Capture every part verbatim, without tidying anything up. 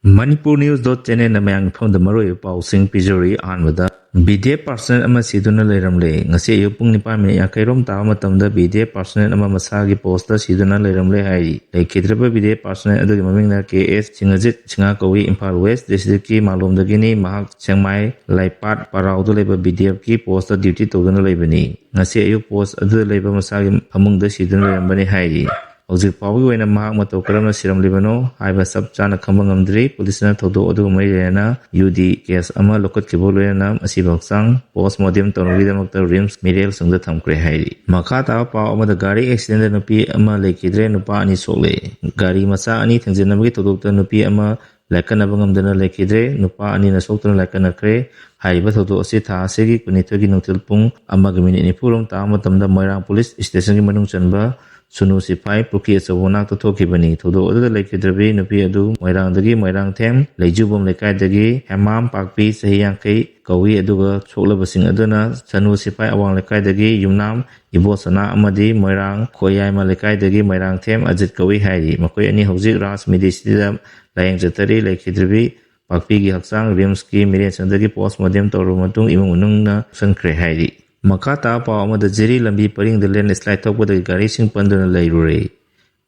Manipur News dot channelꯅ ꯃꯌꯥꯝꯒꯤ ꯐꯝꯗ ꯃꯔꯨꯑꯣꯏꯕ ꯄꯥꯎꯁꯤꯡ ꯄꯤꯖꯔꯤ꯫ ꯑꯍꯥꯟꯕꯗ, B D F personnel ꯑꯃ ꯁꯤꯗꯨꯅ ꯂꯩꯔꯝꯂꯦ꯫ ꯉꯁꯤ ꯑꯌꯨꯛ ꯄꯨꯡ ꯅꯤꯄꯥꯟ ꯃꯤꯅꯤꯠ ꯌꯥꯡꯈꯩ ꯔꯣꯝ ꯇꯥꯕ ꯃꯇꯝꯗ B D F personnel ꯑꯃ ꯃꯁꯥꯒꯤ postꯇ ꯁꯤꯗꯨꯅ ꯂꯩꯔꯝꯂꯦ ꯍꯥꯏꯔꯤ꯫ ꯂꯩꯈꯤꯗ꯭ꯔꯕ B D F personnel ꯑꯗꯨꯒꯤ ꯃꯃꯤꯡꯅ K S ꯁꯤꯡꯍꯖꯤꯠ ꯁꯤꯡꯍꯥ ꯀꯧꯏ꯫ ꯏꯝꯐꯥꯜ West districtꯀꯤ ꯃꯥꯂꯣꯝꯗꯒꯤꯅꯤ꯫ ꯃꯍꯥꯛ ꯁꯦꯡꯃꯥꯏ ꯂꯥꯏꯄꯥꯠ ꯄꯔꯥꯎꯗ ꯂꯩꯕ B D Fꯀꯤ postꯇ duty ꯇꯧꯗꯨꯅ ꯂꯩꯕꯅꯤ꯫ ꯉꯁꯤ ꯑꯌꯨꯛ post ꯑꯗꯨꯗ ꯂꯩꯕ ꯃꯁꯥꯒꯤ ꯐꯃꯨꯡꯗ ꯁꯤꯗꯨꯅ ꯂꯩꯔꯝꯕꯅꯤ ꯍꯥꯏꯔꯤ꯫ ꯍꯧꯖꯤꯛ ꯐꯥꯎꯕꯒꯤ ꯑꯣꯏꯅ ꯃꯍꯥꯛ ꯃꯇꯧ ꯀꯔꯝꯅ ꯁꯤꯔꯝꯂꯤꯕꯅꯣ ꯍꯥꯏꯕ ꯆꯞ ꯆꯥꯅ ꯈꯪꯕ ꯉꯝꯗ꯭ꯔꯤ꯫ ꯄꯨꯂꯤꯁꯅ ꯊꯧꯗꯣꯛ ꯑꯗꯨꯒ ꯃꯔꯤ ꯂꯩꯅꯅ U D case ꯑꯃ ꯂꯧꯈꯠꯈꯤꯕ ꯂꯣꯏꯅꯅ ꯑꯁꯤꯕꯨ ꯍꯛꯆꯥꯡ postmortem ꯇꯧꯅꯕꯒꯤꯗꯃꯛꯇ RIMS ꯃꯤꯔꯦꯜ ꯁꯪꯗ ꯊꯝꯈ꯭ꯔꯦ ꯍꯥꯏꯔꯤ꯫ ꯃꯈꯥ ꯇꯥꯕ ꯄꯥꯎ ꯑꯃꯗ, ꯒꯥꯔꯤ accidentꯗ ꯅꯨꯄꯤ ꯑꯃ ꯂꯩꯈꯤꯗ꯭ꯔꯦ, ꯅꯨꯄꯥ ꯑꯅꯤ ꯁꯣꯛꯂꯦ꯫ ꯒꯥꯔꯤ ꯃꯆꯥ ꯑꯅꯤ ꯊꯦꯡꯖꯤꯟꯅꯕꯒꯤ ꯊꯧꯗꯣꯛꯇ ꯅꯨꯄꯤ ꯑꯃ ꯂꯥꯏꯀꯠꯅꯕ ꯉꯝꯗꯅ ꯂꯩꯈꯤꯗ꯭ꯔꯦ, ꯅꯨꯄꯥ ꯑꯅꯤꯅ ꯁꯣꯛꯇꯨꯅ ꯂꯥꯏꯀꯠꯅꯈ꯭ꯔꯦ꯫ ꯍꯥꯏꯔꯤꯕ ꯊꯧꯗꯣꯛ ꯑꯁꯤ ꯊꯥ ꯑꯁꯤꯒꯤ ꯀꯨꯟꯅꯤꯊꯣꯏꯒꯤ ꯅꯨꯡꯊꯤꯜ ꯄꯨꯡ ꯑꯃꯒ ꯃꯤꯅꯤꯠ ꯅꯤꯐꯨ ꯔꯣꯝ ꯇꯥꯕ ꯃꯇꯝꯗ ꯃꯣꯏꯔꯥꯡ ꯄꯨꯂꯤꯁ ꯁ꯭ꯇꯦꯁꯟꯒꯤ ꯃꯅꯨꯡ ꯆꯟꯕ ꯁꯨꯅꯨ ꯁꯤꯐꯥꯏ ꯄꯨꯈ꯭ꯔꯤ ꯑꯆꯧꯕ ꯃꯅꯥꯛꯇ ꯊꯣꯛꯈꯤꯕꯅꯤ꯫ ꯊꯧꯗꯣꯛ ꯑꯗꯨꯗ ꯂꯩꯈꯤꯗ꯭ꯔꯕꯤ ꯅꯨꯄꯤ ꯑꯗꯨ ꯃꯣꯏꯔꯥꯡꯗꯒꯤ ꯃꯣꯏꯔꯥꯡꯊꯦꯝ ꯂꯩꯖꯨꯕꯝ ꯂꯩꯀꯥꯏꯗꯒꯤ ꯍꯦꯃꯥꯝ ꯄꯥꯛꯄꯤ ꯆꯍꯤ ꯌꯥꯡꯈꯩ ꯀꯧꯏ, ꯑꯗꯨꯒ ꯁꯣꯛꯂꯕꯁꯤꯡ ꯑꯗꯨꯅ ꯁꯅꯨ ꯁꯤꯐꯥꯏ ꯑꯋꯥꯡ ꯂꯩꯀꯥꯏꯗꯒꯤ ꯌꯨꯝꯅꯥꯝ ꯏꯕꯣꯁꯅꯥ ꯑꯃꯗꯤ ꯃꯣꯏꯔꯥꯡ ꯈꯣꯌꯥꯏꯃ ꯂꯩꯀꯥꯏꯗꯒꯤ ꯃꯣꯏꯔꯥꯡꯊꯦꯝ ꯑꯖꯤꯠ ꯀꯧꯏ ꯍꯥꯏꯔꯤ꯫ ꯃꯈꯣꯏ ꯑꯅꯤ ꯍꯧꯖꯤꯛ ꯔꯥꯖ ꯃꯤꯗꯤ ꯁꯤꯇꯤꯗ ꯂꯥꯌꯦꯡ ꯆꯠꯊꯔꯤ꯫ ꯂꯩꯈꯤꯗ꯭ꯔꯕꯤ ꯄꯥꯛꯄꯤꯒꯤ ꯍꯛꯆꯥꯡ RIMSꯀꯤ ꯃꯤꯔꯦꯟꯁꯪꯗꯒꯤ postmortem ꯇꯧꯔꯕ ꯃꯇꯨꯡ ꯏꯃꯨꯡ ꯃꯅꯨꯡꯅ ꯄꯨꯁꯟꯈ꯭ꯔꯦ ꯍꯥꯏꯔꯤ꯫ ꯃꯈꯥ ꯇꯥꯕ ꯄꯥꯎ ꯑꯃꯗ, ꯖꯤꯔꯤ ꯂꯝꯕꯤ ꯄꯔꯤꯡꯗ landslide ꯊꯣꯛꯄꯗꯒꯤ ꯒꯥꯔꯤꯁꯤꯡ ꯄꯟꯗꯨꯅ ꯂꯩꯔꯨꯔꯦ꯫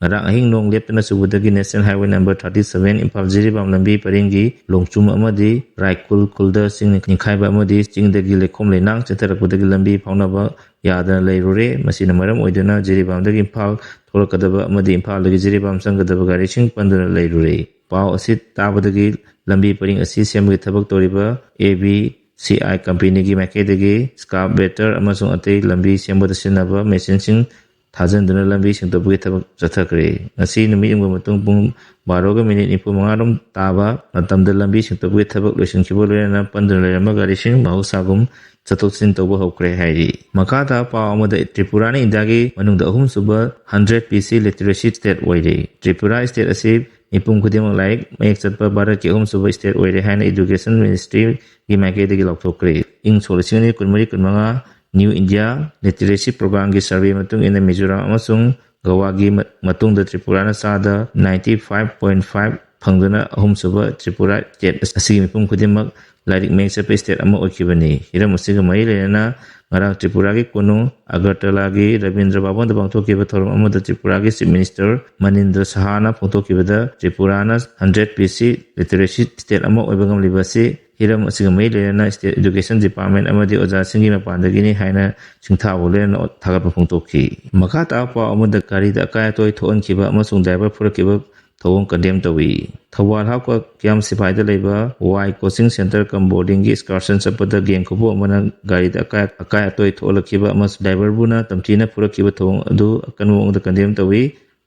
ꯉꯔꯥꯡ ꯑꯍꯤꯡ ꯅꯣꯡ ꯂꯦꯞꯇꯅ ꯆꯨꯕꯗꯒꯤ National Highway number thirty seven Imphal Jiribam ꯂꯝꯕꯤ ꯄꯔꯤꯡꯒꯤ ꯂꯣꯡꯆꯨꯝ ꯑꯃꯗꯤ ꯔꯥꯏꯀꯨꯜ ꯈꯨꯜꯗ ꯆꯤꯡ ꯅꯤꯡꯈꯥꯏꯕ ꯑꯃꯗꯤ ꯆꯤꯡꯗꯒꯤ ꯂꯩꯈꯣꯝ ꯂꯩꯅꯥꯡ ꯆꯦꯟꯊꯔꯛꯄꯗꯒꯤ ꯂꯝꯕꯤ ꯐꯥꯎꯅꯕ ꯌꯥꯗꯅ ꯂꯩꯔꯨꯔꯦ꯫ ꯃꯁꯤꯅ ꯃꯔꯝ ꯑꯣꯏꯗꯨꯅ ꯖꯤꯔꯤꯕꯥꯝꯗꯒꯤ ꯏꯝꯐꯥꯜ ꯊꯣꯛꯂꯛꯀꯗꯕ ꯑꯃꯗꯤ ꯏꯝꯐꯥꯜꯗꯒꯤ ꯖꯤꯔꯤꯕꯥꯝ ꯆꯪꯒꯗꯕ ꯒꯥꯔꯤꯁꯤꯡ ꯄꯟꯗꯨꯅ ꯂꯩꯔꯨꯔꯦ꯫ ꯄꯥꯎ ꯑꯁꯤ ꯇꯥꯕꯗꯒꯤ ꯂꯝꯕꯤ ꯄꯔꯤꯡ ꯑꯁꯤ ꯁꯦꯝꯕꯒꯤ ꯊꯕꯛ ꯇꯧꯔꯤꯕ A B C I companyꯒꯤ ꯃꯥꯏꯀꯩꯗꯒꯤ excavator ꯑꯃꯁꯨꯡ ꯑꯇꯩ ꯂꯝꯕꯤ ꯁꯦꯝꯕꯗ ꯁꯤꯖꯤꯟꯅꯕ machineꯁꯤꯡ ꯊꯥꯖꯤꯟꯗꯨꯅ ꯂꯝꯕꯤ ꯁꯦꯡꯗꯣꯛꯄꯒꯤ ꯊꯕꯛ ꯆꯠꯊꯈ꯭ꯔꯦ꯫ ꯉꯁꯤ ꯅꯨꯃꯤꯠ ꯌꯨꯡꯕ ꯃꯇꯨꯡ ꯄꯨꯡ ꯕꯥꯔꯣꯒ ꯃꯤꯅꯤꯠ ꯅꯤꯐꯨ ꯃꯉꯥ ꯔꯣꯝ ꯇꯥꯕ ꯃꯇꯝꯗ ꯂꯝꯕꯤ ꯁꯦꯡꯗꯣꯛꯄꯒꯤ ꯊꯕꯛ ꯂꯣꯏꯁꯤꯟꯈꯤꯕ ꯂꯣꯏꯅꯅ ꯄꯟꯗꯨꯅ ꯂꯩꯔꯝꯕ ꯒꯥꯔꯤꯁꯤꯡ ꯃꯍꯧꯁꯥꯒꯨꯝ ꯆꯠꯊꯣꯛ ꯆꯠꯁꯤꯟ ꯇꯧꯕ ꯍꯧꯈ꯭ꯔꯦ ꯍꯥꯏꯔꯤ꯫ ꯃꯈꯥ ꯇꯥꯕ ꯄꯥꯎ ꯑꯃꯗ, ꯇ꯭ꯔꯤꯄꯨꯔꯥꯅ ꯏꯟꯗꯤꯌꯥꯒꯤ ꯃꯅꯨꯡꯗ ꯑꯍꯨꯝꯁꯨꯕ hundred P C literacy state ꯑꯣꯏꯔꯦ꯫ ꯇ꯭ꯔꯤꯄꯨꯔꯥ state ꯑꯁꯤ ꯃꯤꯄꯨꯝ ꯈꯨꯗꯤꯡꯃꯛ ꯂꯥꯏꯔꯤꯛ ꯃꯌꯦꯛ ꯆꯠꯄ ꯚꯥꯔꯠꯀꯤ ꯑꯍꯨꯝꯁꯨꯕ state ꯑꯣꯏꯔꯦ ꯍꯥꯏꯅ Education Ministryꯒꯤ ꯃꯥꯏꯀꯩꯗꯒꯤ ꯂꯥꯎꯊꯣꯛꯈ꯭ꯔꯦ꯫ ꯏꯪ ꯁꯣꯛ ꯂꯤꯁꯤꯡ ꯑꯅꯤ ꯀꯨꯟꯃꯔꯤ ꯀꯨꯟꯃꯉꯥ New India Literacy Programꯒꯤ survey ꯃꯇꯨꯡ ꯏꯟꯅ ꯃꯤꯖꯣꯔꯥꯝ ꯑꯃꯁꯨꯡ ꯒꯋꯥꯒꯤ ꯃ-, ꯃꯇꯨꯡꯗ ꯇ꯭ꯔꯤꯄꯨꯔꯥꯅ ꯆꯥꯗ ninety five point five ꯐꯪꯗꯨꯅ ꯑꯍꯨꯝꯁꯨꯕ ꯇ꯭ꯔꯤꯄꯨꯔꯥ ꯁ꯭ꯇꯦꯠ ꯑꯁꯤꯒꯤ ꯃꯤꯄꯨꯝ ꯈꯨꯗꯤꯡꯃꯛ ꯂꯥꯏꯔꯤꯛ ꯃꯌꯦꯛ ꯆꯠꯄ ꯁ꯭ꯇꯦꯠ ꯑꯃ ꯑꯣꯏꯈꯤꯕꯅꯤ꯫ ꯍꯤꯔꯝ ꯑꯁꯤꯒ ꯃꯔꯤ ꯂꯩꯅꯅ ꯉꯔꯥꯡ ꯇ꯭ꯔꯤꯄꯨꯔꯥꯒꯤ ꯀꯣꯅꯨꯡ ꯑꯒꯔꯇꯂꯥꯒꯤ ꯔꯕꯤꯟꯗ꯭ꯔ ꯚꯕꯟꯗ ꯄꯥꯡꯊꯣꯛꯈꯤꯕ ꯊꯧꯔꯝ ꯑꯃꯗ ꯇ꯭ꯔꯤꯄꯨꯔꯥꯒꯤ ꯆꯤꯐ ꯃꯤꯅꯤꯁꯇꯔ ꯃꯅꯤꯟꯗ꯭ꯔ ꯁꯍꯥꯅ ꯐꯣꯡꯗꯣꯛꯈꯤꯕꯗ ꯇ꯭ꯔꯤꯄꯨꯔꯥꯅ ꯍꯟꯗ꯭ꯔꯦꯠ ꯄꯤ ꯁꯤ ꯂꯤꯇꯔꯦꯁꯤ ꯁ꯭ꯇꯦꯠ ꯑꯃ ꯑꯣꯏꯕ ꯉꯝꯂꯤꯕ ꯑꯁꯤ ꯍꯤꯔꯝ ꯑꯁꯤꯒ ꯃꯔꯤ ꯂꯩꯅꯅ ꯁ꯭ꯇꯦꯠ ꯏꯗꯨꯀꯦꯁꯟ ꯗꯤꯄꯥꯔꯠꯃꯦꯟ ꯑꯃꯗꯤ ꯑꯣꯖꯥꯁꯤꯡꯒꯤ ꯃꯄꯥꯟꯗꯒꯤꯅꯤ ꯍꯥꯏꯅ ꯁꯤꯡꯊꯥꯕ ꯂꯣꯏꯅꯅ ꯊꯥꯒꯠꯄ ꯐꯣꯡꯗꯣꯛꯈꯤ꯫ ꯃꯈꯥ ꯇꯥꯕ ꯄꯥꯎ ꯑꯃꯗ ꯒꯥꯔꯤꯗ ꯑꯀꯥꯏ ꯑꯇꯣꯏ ꯊꯣꯛꯍꯟꯈꯤꯕ ꯑꯃꯁꯨꯡ ꯗ꯭ꯔꯥꯏꯚꯔ ꯐꯨꯔꯛꯈꯤꯕ ꯊꯧꯑꯣꯡ ꯀꯟꯗꯦꯝ ꯇꯧꯏ꯫ ꯊꯧꯕꯥꯜ ꯍꯥꯞꯀ ꯀꯤꯌꯥꯝ ꯁꯤꯐꯥꯏꯗ ꯂꯩꯕ ꯋꯥꯏ ꯀꯣꯆꯤꯡ ꯁꯦꯟꯇꯔ ꯀꯝ ꯕꯣꯔꯗꯤꯡꯒꯤ ꯑꯦꯛꯁꯀꯔꯁꯟ ꯆꯠꯄꯗ ꯒꯦꯡ ꯈꯨꯄꯨ ꯑꯃꯅ ꯒꯥꯔꯤꯗ ꯑꯀꯥꯏ ꯑꯀꯥꯏ ꯑꯇꯣꯏ ꯊꯣꯛꯍꯜꯂꯛꯈꯤꯕ ꯑꯃꯁꯨꯡ ꯗ꯭ꯔꯥꯏꯚꯔꯕꯨꯅ ꯇꯝꯊꯤꯅ ꯐꯨꯔꯛꯈꯤꯕ ꯊꯧꯑꯣꯡ ꯑꯗꯨ ꯑꯀꯟꯕ ꯃꯑꯣꯡꯗ ꯀꯟꯗꯦꯝ ꯇꯧꯏ꯫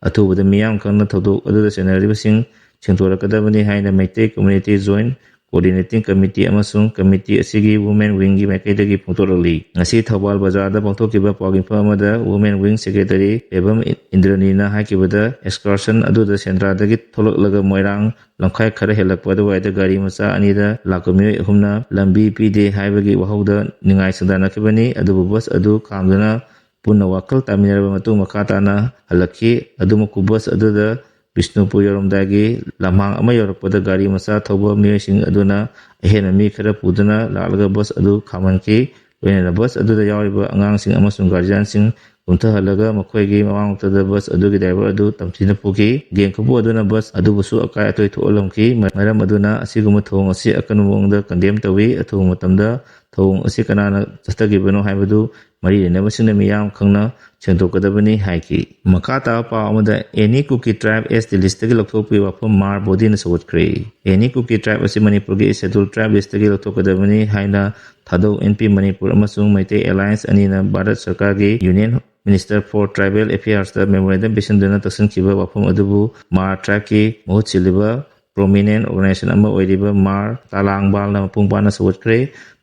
ꯑꯊꯨꯕꯗ ꯃꯤꯌꯥꯝ ꯈꯪꯅ ꯊꯧꯗꯣꯛ ꯑꯗꯨꯗ ꯆꯦꯟꯅꯔꯤꯕꯁꯤꯡ ꯁꯦꯡꯗꯣꯔꯛꯀꯗꯕꯅꯤ ꯍꯥꯏꯅ Meitei community joint coordinating committee ꯑꯃꯁꯨꯡ ꯀꯃꯤꯇꯤ ꯑꯁꯤꯒꯤ ꯋꯨꯃꯦꯟ ꯋꯤꯡꯒꯤ ꯃꯥꯏꯀꯩꯗꯒꯤ ꯐꯣꯡꯗꯣꯔꯛꯂꯤ꯫ ꯉꯁꯤ ꯊꯧꯕꯥꯜ ꯕꯖꯥꯔꯗ ꯄꯥꯡꯊꯣꯛꯈꯤꯕ ꯄꯥꯎ ꯃꯤꯐꯝ ꯑꯃꯗ women wing secretary Pebam ꯏꯟꯗ꯭ꯔꯅꯤꯅ ꯍꯥꯏꯈꯤꯕꯗ, excursion ꯑꯗꯨꯗ ꯁꯦꯟꯗ꯭ꯔꯥꯗꯒꯤ ꯊꯣꯛꯂꯛꯂꯒ ꯃꯣꯏꯔꯥꯡ ꯂꯝꯈꯥꯏ ꯈꯔ ꯍꯦꯜꯂꯛꯄ ꯑꯗꯨꯋꯥꯏꯗ ꯒꯥꯔꯤ ꯃꯆꯥ ꯑꯅꯤꯗ ꯂꯥꯛꯄ ꯃꯤꯑꯣꯏ ꯑꯍꯨꯝꯅ ꯂꯝꯕꯤ ꯄꯤꯗꯦ ꯍꯥꯏꯕꯒꯤ ꯋꯥꯍꯧꯗ ꯅꯤꯡꯉꯥꯏ ꯁꯪꯗꯥꯅꯈꯤꯕꯅꯤ꯫ ꯑꯗꯨꯕꯨ ꯕꯁ ꯑꯗꯨ ꯈꯥꯝꯗꯨꯅ ꯄꯨꯟꯅ ꯋꯥꯈꯜ ꯇꯥꯃꯤꯟꯅꯔꯕ ꯃꯇꯨꯡ ꯃꯈꯥ ꯇꯥꯅ ꯍꯜꯂꯛꯈꯤ꯫ ꯑꯗꯨꯃꯛꯄꯨ ꯕꯁ ꯑꯗꯨꯗ ꯕꯤꯁꯅꯨꯄꯨꯔ ꯌꯧꯔꯝꯗꯥꯏꯒꯤ ꯂꯝꯍꯥꯡ ꯑꯃ ꯌꯧꯔꯛꯄꯗ ꯒꯥꯔꯤ ꯃꯆꯥ ꯊꯧꯕ ꯃꯤꯑꯣꯏꯁꯤꯡ ꯑꯗꯨꯅ ꯑꯍꯦꯟꯕ ꯃꯤ ꯈꯔ ꯄꯨꯗꯨꯅ ꯂꯥꯛꯂꯒ ꯕꯁ ꯑꯗꯨ ꯈꯥꯝꯍꯟꯈꯤ꯫ ꯂꯣꯏꯅꯅ ꯕꯁ ꯑꯗꯨꯗ ꯌꯥꯎꯔꯤꯕ ꯑꯉꯥꯡꯁꯤꯡ ꯑꯃꯁꯨꯡ ꯒꯥꯔꯖꯤꯌꯥꯟꯁꯤꯡ ꯀꯨꯝꯊꯍꯜꯂꯒ ꯃꯈꯣꯏꯒꯤ ꯃꯃꯥꯡ ꯃꯛꯇꯗ ꯕꯁ ꯑꯗꯨꯒꯤ ꯗ꯭ꯔꯥꯏꯚꯔ ꯑꯗꯨ ꯇꯝꯊꯤꯅ ꯐꯨꯈꯤ꯫ ꯒꯦꯡ ꯈꯨꯄꯨ ꯑꯗꯨꯅ ꯕꯁ ꯑꯗꯨꯕꯨꯁꯨ ꯑꯀꯥꯏ ꯑꯇꯣꯏ ꯊꯣꯛꯍꯜꯂꯝꯈꯤ꯫ ꯃꯔꯝ ꯑꯗꯨꯅ ꯑꯁꯤꯒꯨꯝꯕ ꯊꯧꯑꯣꯡ ꯑꯁꯤ ꯑꯀꯟꯕ ꯃꯑꯣꯡꯗ ꯀꯟꯗꯦꯝ ꯇꯧꯏ꯫ ꯑꯊꯨꯕ ꯃꯇꯝꯗ ꯊꯧꯑꯣꯡ ꯑꯁꯤ ꯀꯅꯥꯅ ꯆꯠꯊꯈꯤꯕꯅꯣ ꯍꯥꯏꯕꯗꯨ ꯃꯔꯤ ꯂꯩꯅꯕꯁꯤꯡꯅ ꯃꯤꯌꯥꯝ ꯈꯪꯅ ꯁꯦꯡꯗꯣꯛꯀꯗꯕꯅꯤ ꯍꯥꯏꯈꯤ꯫ ꯃꯈꯥ ꯇꯥꯕ ꯄꯥꯎ ꯑꯃꯗ, ꯑꯦꯅꯤ ꯀꯨꯀꯤ ꯇ꯭ꯔꯥꯏꯕ ꯑꯦꯁ ꯇꯤ ꯂꯤꯁꯇꯒꯤ ꯂꯧꯊꯣꯛꯄꯒꯤ ꯋꯥꯐꯝ ꯃꯥꯔ ꯕꯣꯗꯤꯅ ꯁꯧꯒꯠꯈ꯭ꯔꯦ꯫ ꯑꯦꯅꯤ ꯀꯨꯀꯤ ꯇ꯭ꯔꯥꯏꯕ ꯑꯁꯤ ꯃꯅꯤꯄꯨꯔꯒꯤ ꯁꯦꯗ꯭ꯌꯨꯜ ꯇ꯭ꯔꯥꯏꯕ ꯂꯤꯁꯇꯒꯤ ꯂꯧꯊꯣꯛꯀꯗꯕꯅꯤ ꯍꯥꯏꯅ ꯊꯥꯗꯧ ꯑꯦꯟ ꯄꯤ ꯃꯅꯤꯄꯨꯔ ꯑꯃꯁꯨꯡ ꯃꯩꯇꯩ ꯑꯦꯂꯥꯌꯟꯁ ꯑꯅꯤꯅ ꯚꯥꯔꯠ ꯁꯔꯀꯥꯔꯒꯤ ꯌꯨꯅꯤꯌꯟ ꯃꯤꯅꯤꯁꯇꯔ ꯐꯣꯔ ꯇ꯭ꯔꯥꯏꯕꯦꯜ ꯑꯦꯐꯤꯌꯔꯁꯇ ꯃꯦꯃꯣꯔꯦꯟꯗꯝ ꯄꯤꯁꯤꯟꯗꯨꯅ ꯇꯛꯁꯤꯟꯈꯤꯕ ꯋꯥꯐꯝ ꯑꯗꯨꯕꯨ ꯃꯥꯔ ꯇ꯭ꯔꯥꯏꯕꯀꯤ ꯃꯍꯨꯠ ꯁꯤꯜꯂꯤꯕ ꯄ꯭ꯔꯣꯃꯤꯅꯦꯟ ꯑꯣꯔꯒꯅꯥꯏꯖꯦꯁꯟ ꯑꯃ ꯑꯣꯏꯔꯤꯕ ꯃꯥꯔ ꯇꯥꯂꯥꯡꯕꯥꯜꯅ ꯃꯄꯨꯡ ꯐꯥꯅ ꯁꯧꯒꯠꯈ꯭ꯔꯦ꯫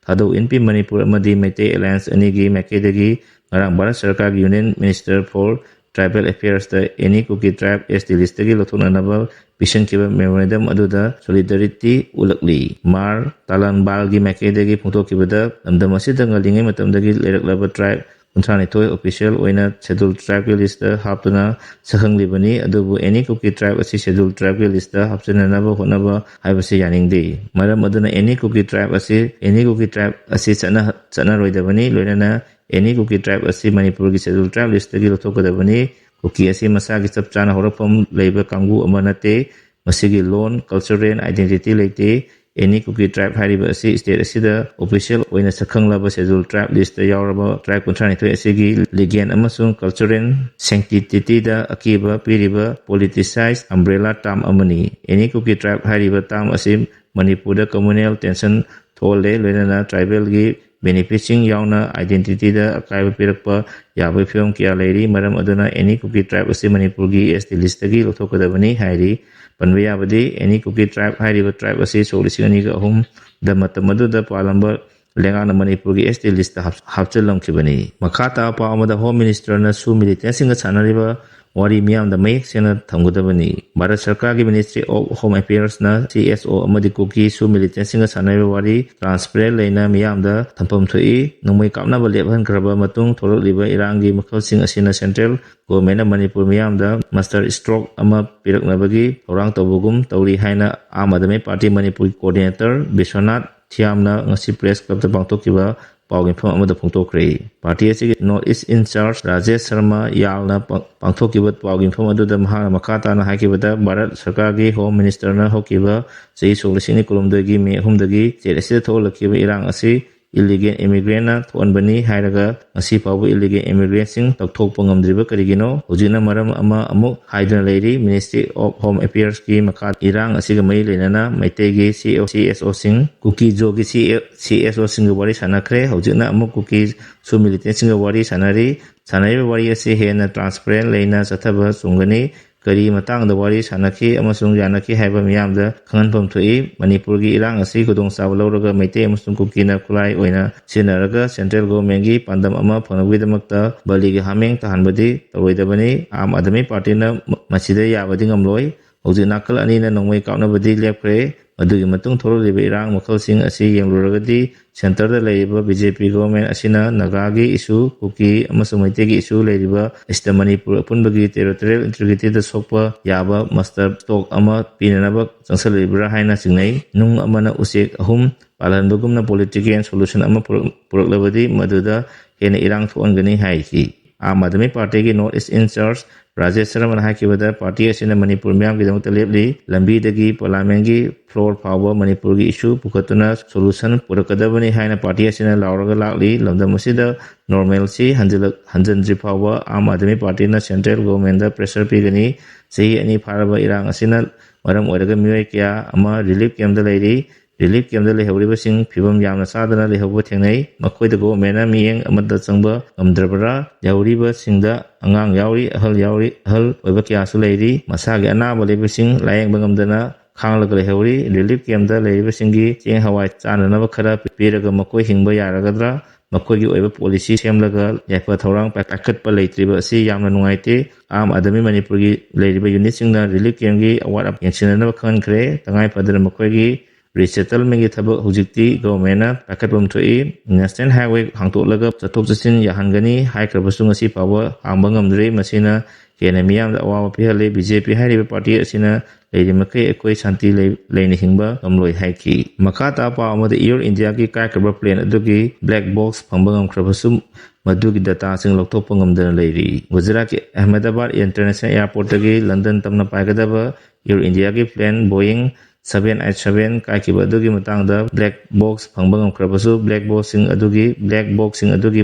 ꯊꯥꯗꯧ ꯑꯦꯟ ꯄꯤ ꯃꯅꯤꯄꯨꯔ ꯑꯃꯗꯤ ꯃꯩꯇꯩ ꯑꯦꯂꯥꯌꯟꯁ ꯑꯅꯤꯒꯤ ꯃꯥꯏꯀꯩꯗꯒꯤ ꯉꯔꯥꯡ ꯚꯥꯔꯠ ꯁꯔꯀꯥꯔꯒꯤ union minister for tribal ꯑꯦꯐꯤꯌꯔꯁꯇ any Kuki tribe S T ꯂꯤꯁꯇꯒꯤ ꯂꯧꯊꯣꯛꯅꯅꯕ ꯄꯤꯁꯤꯟꯈꯤꯕ ꯃꯦꯃꯣꯔꯦꯟꯗꯝ ꯑꯗꯨꯗ ꯁꯣꯂꯤꯗꯥꯔꯤꯇꯤ ꯎꯠꯂꯛꯂꯤ꯫ ꯃꯥꯔ ꯇꯥꯂꯥꯟꯕꯥꯜꯒꯤ ꯃꯥꯏꯀꯩꯗꯒꯤ ꯐꯣꯡꯗꯣꯛꯈꯤꯕꯗ, ꯂꯝꯗꯝ ꯑꯁꯤꯗ ꯉꯜꯂꯤꯉꯩ ꯃꯇꯝꯗꯒꯤ ꯂꯩꯔꯛꯂꯕ ꯇ꯭ꯔꯥꯏꯕ ꯀꯨꯟꯊ꯭ꯔꯥꯅꯤꯊꯣꯏ official ꯑꯣꯏꯅ Scheduled Tribeꯀꯤ listꯇ ꯍꯥꯞꯇꯨꯅ ꯁꯛꯈꯪꯂꯤꯕꯅꯤ꯫ ꯑꯗꯨꯕꯨ any Kuki tribe ꯑꯁꯤ Scheduled Tribeꯀꯤ listꯇ ꯍꯥꯞꯆꯤꯟꯅꯅꯕ ꯍꯣꯠꯅꯕ ꯍꯥꯏꯕꯁꯤ ꯌꯥꯅꯤꯡꯗꯦ꯫ ꯃꯔꯝ ꯑꯗꯨꯅ any Kuki tribe ꯑꯁꯤ, any Kuki tribe ꯑꯁꯤ ꯆꯠꯅ-, ꯆꯠꯅꯔꯣꯏꯗꯕꯅꯤ꯫ ꯂꯣꯏꯅꯅ any Kuki tribe ꯑꯁꯤ ꯃꯅꯤꯄꯨꯔꯒꯤ Scheduled Tribe listꯇꯒꯤ ꯂꯧꯊꯣꯛꯀꯗꯕꯅꯤ꯫ ꯀꯨꯀꯤ ꯑꯁꯤ ꯃꯁꯥꯒꯤ ꯆꯞ ꯆꯥꯅ ꯍꯧꯔꯛꯐꯝ ꯂꯩꯕ ꯀꯥꯡꯕꯨ ꯑꯃ ꯅꯠꯇꯦ꯫ ꯃꯁꯤꯒꯤ ꯂꯣꯟ, cultural identity ꯂꯩꯇꯦ꯫ Any Kuki tribe ꯍꯥꯏꯔꯤꯕ ꯑꯁꯤ state ꯑꯁꯤꯗ official ꯑꯣꯏꯅ ꯁꯛꯈꯪꯂꯕ Scheduled Tribe listꯇ ꯌꯥꯎꯔꯕ tribe ꯀꯨꯟꯊ꯭ꯔꯥꯅꯤꯊꯣꯏ ꯑꯁꯤꯒꯤ legal ꯑꯃꯁꯨꯡ cultural sanctityꯗ ꯑꯀꯤꯕ ꯄꯤꯔꯤꯕ politicized umbrella term ꯑꯃꯅꯤ꯫ Any Kuki tribe ꯍꯥꯏꯔꯤꯕ term ꯑꯁꯤ ꯃꯅꯤꯄꯨꯔꯗ communal tension ꯊꯣꯛꯍꯜꯂꯦ, ꯂꯣꯏꯅꯅ tribalꯒꯤ benefitꯁꯤꯡ ꯌꯥꯎꯅ identityꯗ ꯑꯀꯥꯏꯕ ꯄꯤꯔꯛꯄ ꯌꯥꯕꯒꯤ ꯐꯤꯕꯝ ꯀꯌꯥ ꯂꯩꯔꯤ꯫ ꯃꯔꯝ ꯑꯗꯨꯅ any Kuki tribe ꯑꯁꯤ ꯃꯅꯤꯄꯨꯔꯒꯤ S T listꯇꯒꯤ ꯂꯧꯊꯣꯛꯀꯗꯕꯅꯤ ꯍꯥꯏꯔꯤ꯫ ꯄꯟꯕ ꯌꯥꯕꯗꯤ any Kuki tribe ꯍꯥꯏꯔꯤꯕ tribe ꯑꯁꯤ ꯁꯣꯛ ꯂꯤꯁꯤꯡ ꯑꯅꯤꯒ ꯑꯍꯨꯝꯗ ꯃꯇꯝ ꯑꯗꯨꯗ ꯄꯥꯜꯂꯝꯕ ꯂꯩꯉꯥꯛꯅ ꯃꯅꯤꯄꯨꯔꯒꯤ S T listꯇ ꯍꯥꯞ-, ꯍꯥꯞꯆꯤꯜꯂꯝꯈꯤꯕꯅꯤ꯫ ꯃꯈꯥ ꯇꯥꯕ ꯄꯥꯎ ꯑꯃꯗ Home Ministerꯅ Shu militantꯁꯤꯡꯒ ꯁꯥꯟꯅꯔꯤꯕ ꯋꯥꯔꯤ ꯃꯤꯌꯥꯝꯗ ꯃꯌꯦꯛ ꯁꯦꯡꯅ ꯊꯝꯒꯗꯕꯅꯤ꯫ ꯚꯥꯔꯠ ꯁꯔꯀꯥꯔꯒꯤ Ministry of Home Affairsꯅ C S O ꯑꯃꯗꯤ ꯀꯨꯀꯤ Shu militantꯁꯤꯡꯒ ꯁꯥꯟꯅꯔꯤꯕ ꯋꯥꯔꯤ transparent ꯂꯩꯅ ꯃꯤꯌꯥꯝꯗ ꯊꯝꯐꯝ ꯊꯣꯛꯏ꯫ ꯅꯣꯡꯃꯩ ꯀꯥꯞꯅꯕ ꯂꯦꯞꯍꯟꯈ꯭ꯔꯕ ꯃꯇꯨꯡ ꯊꯣꯛꯂꯛꯂꯤꯕ ꯏꯔꯥꯡꯒꯤ ꯃꯈꯜꯁꯤꯡ ꯑꯁꯤꯅ central governmentꯅ ꯃꯅꯤꯄꯨꯔ ꯃꯤꯌꯥꯝꯗ master stroke ꯑꯃ ꯄꯤꯔꯛꯅꯕꯒꯤ ꯊꯧꯔꯥꯡ ꯇꯧꯕꯒꯨꯝ ꯇꯧꯔꯤ ꯍꯥꯏꯅ ꯑꯥꯝ ꯑꯥꯗꯃꯤ ꯄꯥꯔꯇꯤ ꯃꯅꯤꯄꯨꯔꯒꯤ coordinator ꯕꯤꯁ꯭ꯋꯅꯥꯊ ꯊꯤꯌꯥꯝꯅ ꯉꯁꯤ press clubꯇ ꯄꯥꯡꯊꯣꯛꯈꯤꯕ ꯄꯥꯎ ꯃꯤꯐꯝ ꯑꯃꯗ ꯐꯣꯡꯗꯣꯛꯈ꯭ꯔꯦ꯫ ꯄꯥꯔꯇꯤ ꯑꯁꯤꯒꯤ North East in charge Rajesh Sharma ꯌꯥꯜꯅ ꯄꯥꯡ-, ꯄꯥꯡꯊꯣꯛꯈꯤꯕ ꯄꯥꯎꯒꯤ ꯃꯤꯐꯝ ꯑꯗꯨꯗ ꯃꯍꯥꯛꯅ ꯃꯈꯥ ꯇꯥꯅ ꯍꯥꯏꯈꯤꯕꯗ, ꯚꯥꯔꯠ ꯁꯔꯀꯥꯔꯒꯤ Home Ministerꯅ ꯍꯧꯈꯤꯕ ꯆꯍꯤ ꯁꯣꯛ ꯂꯤꯁꯤꯡ ꯑꯅꯤ ꯀꯨꯟꯍꯨꯝꯗꯣꯏꯒꯤ ꯃꯦ ꯑꯍꯨꯝꯗꯒꯤ state ꯑꯁꯤꯗ ꯊꯣꯛꯍꯜꯂꯛꯈꯤꯕ ꯏꯔꯥꯡ ꯑꯁꯤ illegal immigrantꯅ ꯊꯣꯛꯍꯟꯕꯅꯤ ꯍꯥꯏꯔꯒ ꯉꯁꯤ ꯐꯥꯎꯕ illegal immigrantꯁꯤꯡ ꯂꯧꯊꯣꯛꯄ ꯉꯝꯗ꯭ꯔꯤꯕ ꯀꯔꯤꯒꯤꯅꯣ? ꯍꯧꯖꯤꯛꯅ ꯃꯔꯝ ꯑꯃ ꯑꯃꯨꯛ ꯍꯥꯏꯗꯨꯅ ꯂꯩꯔꯤ꯫ Ministry of Home Affairsꯀꯤ ꯃꯈꯥ ꯏꯔꯥꯡ ꯑꯁꯤꯒ ꯃꯔꯤ ꯂꯩꯅꯅ ꯃꯩꯇꯩꯒꯤ C S O, C S Oꯁꯤꯡ, ꯀꯨꯀꯤ ꯖꯣꯒꯤ C S, C S Oꯁꯤꯡꯒ ꯋꯥꯔꯤ ꯁꯥꯟꯅꯈ꯭ꯔꯦ꯫ ꯍꯧꯖꯤꯛꯅ ꯑꯃꯨꯛ ꯀꯨꯀꯤ Shu militantꯁꯤꯡꯒ ꯋꯥꯔꯤ ꯁꯥꯟꯅꯔꯤ꯫ ꯁꯥꯟꯅꯔꯤꯕ ꯋꯥꯔꯤ ꯑꯁꯤ ꯍꯦꯟꯅ transparent ꯂꯩꯅ ꯆꯠꯊꯕ ꯆꯨꯝꯒꯅꯤ꯫ ꯀꯔꯤ ꯃꯇꯥꯡꯗ ꯋꯥꯔꯤ ꯁꯥꯟꯅꯈꯤ ꯑꯃꯁꯨꯡ ꯌꯥꯅꯈꯤ ꯍꯥꯏꯕ ꯃꯤꯌꯥꯝꯗ ꯈꯪꯍꯟꯐꯝ ꯊꯣꯛꯏ꯫ ꯃꯅꯤꯄꯨꯔꯒꯤ ꯏꯔꯥꯡ ꯑꯁꯤ ꯈꯨꯗꯣꯡꯆꯥꯕ ꯂꯧꯔꯒ ꯃꯩꯇꯩ ꯑꯃꯁꯨꯡ ꯀꯨꯀꯤꯅ ꯈꯨꯠꯂꯥꯏ ꯑꯣꯏꯅ ꯁꯤꯖꯤꯟꯅꯔꯒ central governmentꯀꯤ ꯄꯥꯟꯗꯝ ꯑꯃ ꯐꯪꯅꯕꯒꯤꯗꯃꯛꯇ ꯕꯂꯤꯒꯤ ꯍꯥꯃꯦꯡ ꯇꯥꯍꯟꯕꯗꯤ ꯇꯧꯔꯣꯏꯗꯕꯅꯤ꯫ ꯑꯥꯝ ꯑꯥꯗꯃꯤ ꯄꯥꯔꯇꯤꯅ ꯃ-, ꯃꯁꯤꯗ ꯌꯥꯕꯗꯤ ꯉꯝꯂꯣꯏ꯫ ꯍꯧꯖꯤꯛ ꯅꯥꯀꯜ ꯑꯅꯤꯅ ꯅꯣꯡꯃꯩ ꯀꯥꯞꯅꯕꯗꯤ ꯂꯦꯞꯈ꯭ꯔꯦ꯫ ꯃꯗꯨꯒꯤ ꯃꯇꯨꯡ ꯊꯣꯛꯂꯛꯂꯤꯕ ꯏꯔꯥꯡ ꯃꯈꯜꯁꯤꯡ ꯑꯁꯤ ꯌꯦꯡꯂꯨꯔꯒꯗꯤ, ꯁꯦꯟꯇꯔꯗ ꯂꯩꯔꯤꯕ ꯕꯤ ꯖꯦ ꯄꯤ ꯒꯣꯚꯔꯟꯃꯦꯟꯠ ꯑꯁꯤꯅ ꯅꯥꯒꯥꯒꯤ ꯏꯁꯨ, ꯀꯨꯀꯤ ꯑꯃꯁꯨꯡ ꯃꯩꯇꯩꯒꯤ ꯏꯁꯨ ꯂꯩꯔꯤꯕ ꯑꯁꯤꯗ ꯃꯅꯤꯄꯨꯔ ꯑꯄꯨꯟꯕꯒꯤ ꯇꯦꯔꯤꯇꯣꯔꯤꯌꯦꯜ ꯏꯟꯇꯤꯒ꯭ꯔꯤꯇꯤꯗ ꯁꯣꯛꯄ ꯌꯥꯕ ꯃꯁꯇꯔ ꯁ꯭ꯇꯣꯛ ꯑꯃ ꯄꯤꯅꯅꯕ ꯆꯪꯁꯤꯜꯂꯤꯕ꯭ꯔꯥ ꯍꯥꯏꯅ ꯆꯤꯡꯅꯩ꯫ ꯅꯨꯡ ꯑꯃꯅ ꯎꯆꯦꯛ ꯑꯍꯨꯝ ꯄꯥꯜꯍꯟꯕꯒꯨꯝꯅ ꯄꯣꯂꯤꯇꯤꯀꯦꯜ ꯁꯣꯂꯨꯁꯟ ꯑꯃ ꯄꯨꯔꯛ-, ꯄꯨꯔꯛꯂꯕꯗꯤ ꯃꯗꯨꯗ ꯍꯦꯟꯅ ꯏꯔꯥꯡ ꯊꯣꯛꯍꯟꯒꯅꯤ ꯍꯥꯏꯈꯤ꯫ ꯑꯥꯝ ꯑꯥꯗꯃꯤ ꯄꯥꯔꯇꯤꯒꯤ ꯅꯣꯔꯠ ꯏꯁ ꯏꯟꯆꯥꯔꯖ ꯔꯥꯖꯦꯁ ꯁꯔꯃꯅ ꯍꯥꯏꯈꯤꯕꯗ, ꯄꯥꯔꯇꯤ ꯑꯁꯤꯅ ꯃꯅꯤꯄꯨꯔ ꯃꯤꯌꯥꯝꯒꯤꯗꯃꯛꯇ ꯂꯦꯞꯂꯤ, ꯂꯝꯕꯤꯗꯒꯤ ꯄꯥꯔꯂꯤꯌꯥꯃꯦꯟꯠꯀꯤ ꯐ꯭ꯂꯣꯔ ꯐꯥꯎꯕ ꯃꯅꯤꯄꯨꯔꯒꯤ ꯏꯁꯨ ꯄꯨꯈꯠꯇꯨꯅ ꯁꯣꯂꯨꯁꯟ ꯄꯨꯔꯛꯀꯗꯕꯅꯤ ꯍꯥꯏꯅ ꯄꯥꯔꯇꯤ ꯑꯁꯤꯅ ꯂꯥꯎꯔꯒ ꯂꯥꯛꯂꯤ꯫ ꯂꯝꯗꯝ ꯑꯁꯤꯗ ꯅꯣꯔꯃꯦꯜꯁꯤ ꯍꯟꯖꯤꯜꯂꯛ-, ꯍꯟꯖꯤꯟꯗ꯭ꯔꯤ ꯐꯥꯎꯕ ꯑꯥꯝ ꯑꯥꯗꯃꯤ ꯄꯥꯔꯇꯤꯅ ꯁꯦꯟꯇ꯭ꯔꯦꯜ ꯒꯣꯚꯔꯟꯃꯦꯟꯠꯗ ꯄ꯭ꯔꯦꯁꯔ ꯄꯤꯒꯅꯤ꯫ ꯆꯍꯤ ꯑꯅꯤ ꯐꯥꯔꯕ ꯏꯔꯥꯡ ꯑꯁꯤꯅ ꯃꯔꯝ ꯑꯣꯏꯔꯒ ꯃꯤꯑꯣꯏ ꯀꯌꯥ ꯑꯃ ꯔꯤꯂꯤꯐ ꯀꯦꯝꯞꯇ ꯂꯩꯔꯤ꯫ ꯔꯤꯂꯤꯐ ꯀꯦꯝꯞꯇ ꯂꯩꯍꯧꯔꯤꯕꯁꯤꯡ ꯐꯤꯕꯝ ꯌꯥꯝꯅ ꯆꯥꯗꯅ ꯂꯩꯍꯧꯕ ꯊꯦꯡꯅꯩ꯫ ꯃꯈꯣꯏꯗ ꯒꯣꯚꯔꯟꯃꯦꯟꯠꯅ ꯃꯤꯠꯌꯦꯡ ꯑꯃꯠꯇ ꯆꯪꯕ ꯉꯝꯗ꯭ꯔꯕ꯭ꯔꯥ? ꯂꯩꯍꯧꯔꯤꯕꯁꯤꯡꯗ ꯑꯉꯥꯡ ꯌꯥꯎꯔꯤ, ꯑꯍꯜ ꯌꯥꯎꯔꯤ, ꯑꯍꯜ ꯑꯣꯏꯕ ꯀꯌꯥꯁꯨ ꯂꯩꯔꯤ꯫ ꯃꯁꯥꯒꯤ ꯑꯅꯥꯕ ꯂꯩꯕꯁꯤꯡ ꯂꯥꯌꯦꯡꯕ ꯉꯝꯗꯅ ꯈꯥꯡꯂꯒ ꯂꯩꯍꯧꯔꯤ꯫ ꯔꯤꯂꯤꯐ ꯀꯦꯝꯞꯇ ꯂꯩꯔꯤꯕꯁꯤꯡꯒꯤ ꯆꯦꯡ ꯍꯋꯥꯏ ꯆꯥꯅꯅꯕ ꯈꯔ ꯄꯤꯔꯒ ꯃꯈꯣꯏ ꯍꯤꯡꯕ ꯌꯥꯔꯒꯗ꯭ꯔꯥ? ꯃꯈꯣꯏꯒꯤ ꯑꯣꯏꯕ ꯄꯣꯂꯤꯁꯤ ꯁꯦꯝꯂꯒ ꯌꯥꯏꯐ ꯊꯧꯔꯥꯡ ꯄꯥꯏꯈꯠꯄ ꯂꯩꯇ꯭ꯔꯤꯕ ꯑꯁꯤ ꯌꯥꯝꯅ ꯅꯨꯡꯉꯥꯏꯇꯦ꯫ ꯑꯥꯝ ꯑꯥꯗꯃꯤ ꯃꯅꯤꯄꯨꯔꯒꯤ ꯂꯩꯔꯤꯕ ꯌꯨꯅꯤꯠꯁꯤꯡꯅ ꯔꯤꯂꯤꯐ ꯀꯦꯝꯞꯀꯤ ꯑꯋꯥꯠ ꯑꯄꯥ ꯌꯦꯡꯁꯤꯟꯅꯅꯕ ꯈꯪꯍꯟꯈ꯭ꯔꯦ꯫ ꯇꯉꯥꯏ ꯐꯗꯅ ꯃꯈꯣꯏꯒꯤ ꯔꯤꯁꯦꯇꯜꯃꯦꯟꯠꯀꯤ ꯊꯕꯛ ꯍꯧꯖꯤꯛꯇꯤ ꯒꯣꯚꯔꯟꯃꯦꯟꯠꯅ ꯄꯥꯏꯈꯠꯐꯝ ꯊꯣꯛꯏ꯫ ꯅꯦꯁꯅꯦꯜ ꯍꯥꯏꯋꯦ ꯍꯥꯡꯗꯣꯛꯂꯒ ꯆꯠꯊꯣꯛ ꯆꯠꯁꯤꯟ ꯌꯥꯍꯟꯒꯅꯤ ꯍꯥꯏꯈ꯭ꯔꯕꯁꯨ ꯉꯁꯤ ꯐꯥꯎꯕ ꯍꯥꯡꯕ ꯉꯝꯗ꯭ꯔꯤ꯫ ꯃꯁꯤꯅ ꯍꯦꯟꯅ ꯃꯤꯌꯥꯝꯗ ꯑꯋꯥꯕ ꯄꯤꯍꯜꯂꯤ꯫ ꯕꯤ ꯖꯦ ꯄꯤ ꯍꯥꯏꯔꯤꯕ ꯄꯥꯔꯇꯤ ꯑꯁꯤꯅ ꯂꯩꯔꯤꯃꯈꯩ ꯑꯩꯈꯣꯏ ꯁꯥꯟꯇꯤ ꯂꯩ-, ꯂꯩꯅ ꯍꯤꯡꯕ ꯉꯝꯂꯣꯏ ꯍꯥꯏꯈꯤ꯫ ꯃꯈꯥ ꯇꯥꯕ ꯄꯥꯎ ꯑꯃꯗ, ꯏꯌꯔ ꯏꯟꯗꯤꯌꯥꯒꯤ ꯀꯥꯏꯈ꯭ꯔꯕ ꯄ꯭ꯂꯦꯟ ꯑꯗꯨꯒꯤ ꯕ꯭ꯂꯦꯛ ꯕꯣꯛꯁ ꯐꯪꯕ ꯉꯝꯈ꯭ꯔꯕꯁꯨ ꯃꯗꯨꯒꯤ ꯗꯇꯥꯁꯤꯡ ꯂꯧꯊꯣꯛꯄ ꯉꯝꯗꯅ ꯂꯩꯔꯤ꯫ ꯒꯨꯖꯔꯥꯠꯀꯤ ꯑꯍꯃꯦꯗꯥꯕꯥꯗ ꯏꯟꯇꯔꯅꯦꯁꯅꯦꯜ ꯑꯦꯌꯔꯄꯣꯔꯠꯇꯒꯤ ꯂꯟꯗꯟ ꯇꯝꯅ ꯄꯥꯏꯒꯗꯕ ꯏꯌꯔ ꯏꯟꯗꯤꯌꯥꯒꯤ ꯄ꯭ꯂꯦꯟ ꯕꯣꯌꯤꯡ ꯁꯚꯦꯟ ꯑꯩꯠ ꯁꯚꯦꯟ ꯀꯥꯏꯈꯤꯕ ꯑꯗꯨꯒꯤ ꯃꯇꯥꯡꯗ ꯕ꯭ꯂꯦꯛ ꯕꯣꯛꯁ ꯐꯪꯕ ꯉꯝꯈ꯭ꯔꯕꯁꯨ, ꯕ꯭ꯂꯦꯛ ꯕꯣꯛꯁꯁꯤꯡ ꯑꯗꯨꯒꯤ, ꯕ꯭ꯂꯦꯛ ꯕꯣꯛꯁꯁꯤꯡ ꯑꯗꯨꯒꯤ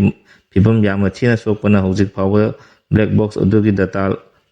ꯐꯤꯕꯝ ꯌꯥꯝꯅ ꯊꯤꯅ ꯁꯣꯛꯄꯅ ꯍꯧꯖꯤꯛ ꯐꯥꯎꯕ ꯕ꯭ꯂꯦꯛ ꯕꯣꯛꯁ ꯑꯗꯨꯒꯤ ꯗꯇꯥ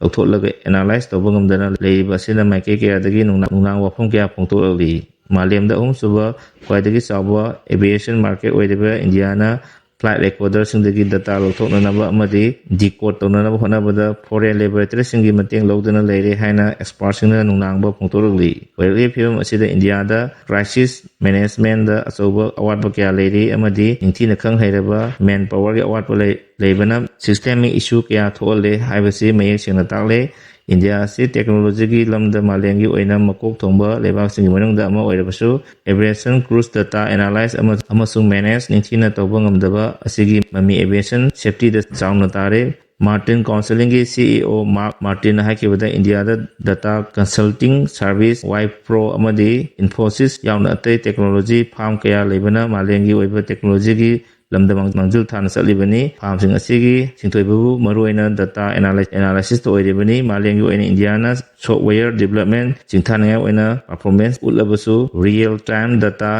ꯂꯧꯊꯣꯛꯂꯒ ꯑꯦꯅꯥꯂꯥꯏꯖ ꯇꯧꯕ ꯉꯝꯗꯅ ꯂꯩꯔꯤꯕ ꯑꯁꯤꯅ ꯃꯥꯏꯀꯩ ꯀꯌꯥꯗꯒꯤ ꯅꯨꯡꯅꯥꯡ, ꯅꯨꯡꯅꯥꯡ ꯋꯥꯐꯝ ꯀꯌꯥ ꯐꯣꯡꯗꯣꯛꯂꯛꯂꯤ꯫ ꯃꯥꯂꯦꯝꯗ ꯑꯍꯨꯝꯁꯨꯕ ꯈ꯭ꯋꯥꯏꯗꯒꯤ ꯆꯥꯎꯕ ꯑꯦꯚꯤꯌꯦꯁꯟ ꯃꯥꯔꯀꯦꯠ ꯑꯣꯏꯔꯤꯕ ꯏꯟꯗꯤꯌꯥꯅ ꯐ꯭ꯂꯥꯏꯠ ꯔꯦꯀꯣꯔꯗꯔꯁꯤꯡꯗꯒꯤ ꯗꯇꯥ ꯂꯧꯊꯣꯛꯅꯅꯕ ꯑꯃꯗꯤ ꯗꯤꯀꯣꯗ ꯇꯧꯅꯅꯕ ꯍꯣꯠꯅꯕꯗ ꯐꯣꯔꯦꯟ ꯂꯦꯕꯣꯔꯦꯇꯔꯤꯁꯤꯡꯒꯤ ꯃꯇꯦꯡ ꯂꯧꯗꯨꯅ ꯂꯩꯔꯦ ꯍꯥꯏꯅ ꯑꯦꯛꯁꯄꯥꯔꯠꯁꯤꯡꯅ ꯅꯨꯡꯅꯥꯡꯕ ꯐꯣꯡꯗꯣꯔꯛꯂꯤ꯫ ꯑꯣꯏꯔꯛꯂꯤꯕ ꯐꯤꯕꯝ ꯑꯁꯤꯗ ꯏꯟꯗꯤꯌꯥꯗ ꯀ꯭ꯔꯥꯏꯁꯤꯁ ꯃꯦꯅꯦꯖꯃꯦꯟꯗ ꯑꯆꯧꯕ ꯑꯋꯥꯠꯄ ꯀꯌꯥ ꯂꯩꯔꯤ ꯑꯃꯗꯤ ꯅꯤꯡꯊꯤꯅ ꯈꯪ ꯍꯩꯔꯕ ꯃꯦꯟ ꯄꯥꯋꯔꯒꯤ ꯑꯋꯥꯠꯄ ꯂꯩ-, ꯂꯩꯕꯅ ꯁꯤꯁꯇꯦꯃꯤꯛ ꯏꯁꯨ ꯀꯌꯥ ꯊꯣꯛꯍꯜꯂꯦ ꯍꯥꯏꯕꯁꯤ ꯃꯌꯦꯛ ꯁꯦꯡꯅ ꯇꯥꯛꯂꯦ꯫ ꯏꯟꯗꯤꯌꯥ ꯑꯁꯤ ꯇꯦꯛꯅꯣꯂꯣꯖꯤꯒꯤ ꯂꯝꯗ ꯃꯥꯂꯦꯝꯒꯤ ꯑꯣꯏꯅ ꯃꯀꯣꯛ ꯊꯣꯡꯕ ꯂꯩꯕꯥꯛꯁꯤꯡꯒꯤ ꯃꯅꯨꯡꯗ ꯑꯃ ꯑꯣꯏꯔꯕꯁꯨ, aviation cruise data analyze ꯑꯃ-, ꯑꯃꯁꯨꯡ manage ꯅꯤꯡꯊꯤꯅ ꯇꯧꯕ ꯉꯝꯗꯕ ꯑꯁꯤꯒꯤ ꯃꯃꯤ aviation safetyꯗ ꯆꯥꯎꯅ ꯇꯥꯔꯦ꯫ Martin Consultingꯒꯤ CEO Mark Martinꯅ ꯍꯥꯏꯈꯤꯕꯗ, ꯏꯟꯗꯤꯌꯥꯗ data consulting service Wipro ꯑꯃꯗꯤ Infosys ꯌꯥꯎꯅ ꯑꯇꯩ technology firm ꯀꯌꯥ ꯂꯩꯕꯅ ꯃꯥꯂꯦꯝꯒꯤ ꯑꯣꯏꯕ ꯇꯦꯛꯅꯣꯂꯣꯖꯤꯒꯤ ꯂꯝꯗ ꯃꯥꯡ-, ꯃꯥꯡꯖꯤꯜ ꯊꯥꯅ ꯆꯠꯂꯤꯕꯅꯤ꯫ Firmꯁꯤꯡ ꯑꯁꯤꯒꯤ ꯁꯤꯡꯊꯣꯏꯕꯕꯨ ꯃꯔꯨꯑꯣꯏꯅ data analy-, analysisꯇ ꯑꯣꯏꯔꯤꯕꯅꯤ꯫ ꯃꯥꯂꯦꯝꯒꯤ ꯑꯣꯏꯅ ꯏꯟꯗꯤꯌꯥꯅ software development ꯁꯤꯡꯊꯥꯅꯤꯡꯉꯥꯏ ꯑꯣꯏꯅ performance ꯎꯠꯂꯕꯁꯨ, real time data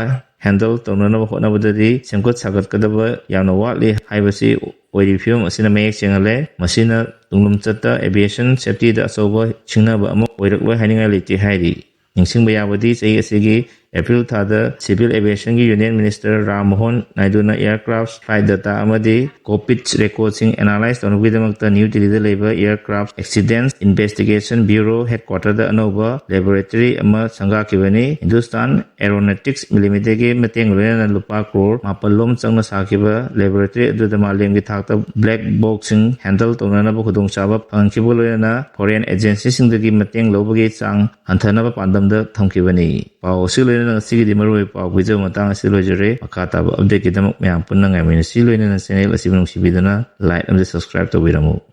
handle ꯇꯧꯅꯅꯕ ꯍꯣꯠꯅꯕꯗꯗꯤ ꯁꯦꯝꯒꯠ ꯁꯥꯒꯠꯀꯗꯕ ꯌꯥꯝꯅ ꯋꯥꯠꯂꯤ ꯍꯥꯏꯕꯁꯤ ꯑꯣꯏꯔꯤꯕ ꯐꯤꯕꯝ ꯑꯁꯤꯅ ꯃꯌꯦꯛ ꯁꯦꯡꯍꯜꯂꯦ꯫ ꯃꯁꯤꯅ ꯇꯨꯡꯂꯝꯆꯠꯇ aviation safetyꯗ ꯑꯆꯧꯕ ꯁꯤꯡꯅꯕ ꯑꯃ ꯑꯣꯏꯔꯛꯂꯣꯏ ꯍꯥꯏꯅꯤꯡꯉꯥꯏ ꯂꯩꯇꯦ ꯍꯥꯏꯔꯤ꯫ ꯅꯤꯡꯁꯤꯡꯕ ꯌꯥꯕꯗꯤ, ꯆꯍꯤ ꯑꯁꯤꯒꯤ April ꯊꯥꯗ Civil Aviationꯒꯤ Union Minister ꯔꯥꯝ ꯃꯣꯍꯟ ꯅꯥꯏꯗꯨꯅ aircraft flight data ꯑꯃꯗꯤ cockpit recordꯁꯤꯡ analyze ꯇꯧꯅꯕꯒꯤꯗꯃꯛꯇ ꯅ꯭ꯌꯨ ꯗꯤꯜꯂꯤꯗ ꯂꯩꯕ Aircraft Accidents Investigation Bureau headquarterꯗ ꯑꯅꯧꯕ laboratory ꯑꯃ ꯁꯪꯒꯥꯈꯤꯕꯅꯤ꯫ Hindustan Aeronautics Limitedꯀꯤ ꯃꯇꯦꯡ ꯂꯣꯏꯅꯅ ꯂꯨꯄꯥ ꯀ꯭ꯔꯣꯔ ꯃꯥꯄꯜ ꯂꯣꯝ ꯆꯪꯅ ꯁꯥꯈꯤꯕ laboratory ꯑꯗꯨꯗ ꯃꯥꯂꯦꯝꯒꯤ ꯊꯥꯛꯇ black boxꯁꯤꯡ handle ꯇꯧꯅꯅꯕ ꯈꯨꯗꯣꯡꯆꯥꯕ ꯐꯪꯍꯟꯈꯤꯕꯒ ꯂꯣꯏꯅꯅ foreign agencyꯁꯤꯡꯗꯒꯤ ꯃꯇꯦꯡ ꯂꯧꯕꯒꯤ ꯆꯥꯡ ꯍꯟꯊꯅꯕ ꯄꯥꯟꯗꯝꯗ ꯊꯝꯈꯤꯕꯅꯤ꯫ ꯄꯥꯎ ꯑꯁꯤꯒ ꯂꯣꯏꯅꯅ ꯉꯁꯤꯒꯤꯗꯤ ꯃꯔꯨꯑꯣꯏꯕ ꯄꯥꯎ ꯄꯤꯖꯕ ꯃꯇꯥꯡ ꯑꯁꯤꯗ ꯂꯣꯏꯖꯔꯦ꯫ ꯃꯈꯥ ꯇꯥꯕ updateꯀꯤꯗꯃꯛ ꯃꯌꯥꯝ ꯄꯨꯟꯅ ꯉꯥꯏꯃꯤꯟꯅꯁꯤ꯫ ꯂꯣꯏꯅꯅ channel ꯑꯁꯤꯕꯨ ꯅꯨꯡꯁꯤꯕꯤꯗꯨꯅ like ꯑꯃꯗꯤ subscribe ꯇꯧꯕꯤꯔꯝꯃꯨ꯫